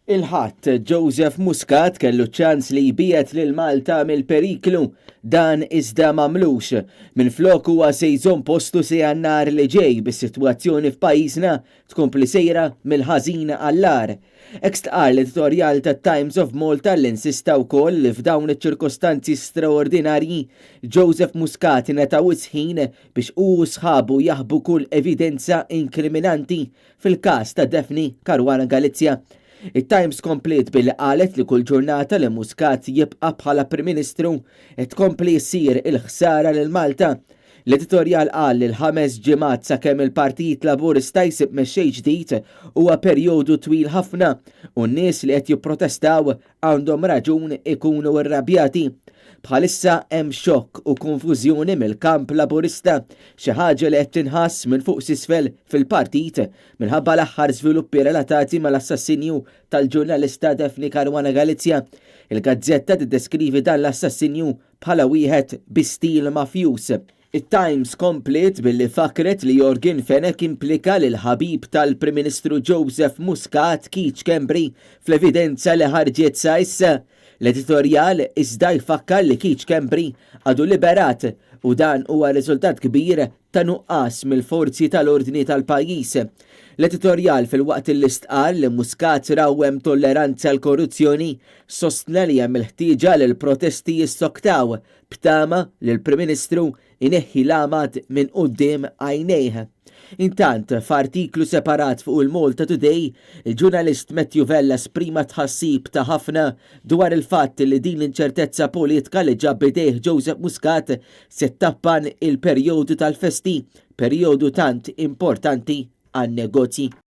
Il-Ħadd, Joseph Muscat kellu ċ-ċans li jbiegħed lil Malta mill-periklu. Dan iżda m'għamlux. Minflok huwa se jżomm postu sa Jannar li ġej bis-sitwazzjoni f'pajjiżna tkompli sejra mill-ħażin għall-agħar. Hekk stqarr l-editorjal tat-Times of Malta li insista wkoll li f'dawn iċ-ċirkostanzi straordinarji, Joseph Muscat ingħata wisq ħin biex hu u sħabu jaħbu kull evidenza inkriminanti fil-każ ta' Daphne Caruana Galizia. It-Times kompliet billi qalet li kull ġurnata li Muscat jibqa' bħala Prim Ministru qed tkompli ssir il-ħsara lil Malta. L-editorjal qal li l-ħames ġimgħat sakemm il-Partit Laburista jsib mexxej ġdid huwa perjodu twil ħafna u n-nies li qed jipprotestaw għandhom raġun ikunu rrabjati. Bħalissa hemm xokk u konfużjoni mill-kamp Laburista, xi ħaġa li qed tinħass minn fuq s'isfel fil-partit minħabba l-aħħar żviluppi relatati mal-assassinju tal-ġurnalista Daphne Caruana Galizia. Il-gazzetta tiddeskrivi dan l-assassinju bħala wieħed bi stil mafjuż. It-Times kompliet billi fakkret li Yorgen Fenech implika lill-ħabib tal-Prim Ministru Joseph Muscat, Keith Schembri, fl-evidenza li ħarġet sa issa. L-editorjal iżda jfakkar li Keith Schembri għadu liberat u dan huwa riżultat kbir ta' nuqqas mill-forzi tal-ordni tal-pajjiż. L-editorjal filwaqt li stqarr li Muscat rawwem tolleranza għall-korruzzjoni, sostna li hemm il-ħtieġa li l-protesti jissoktaw b'tama li l-Prim Ministru jneħħi l-għamad minn quddiem għajnejh. Intant, f'artiklu separat fuq il-Malta Today, il-ġurnalist Matthew Vella esprima tħassib ta' ħafna dwar il-fatt li din l-inċertezza politika li ġab b'idejh Joseph Muscat se ttappan il-perjodu tal-festi, perjodu tant importanti għan-negozji.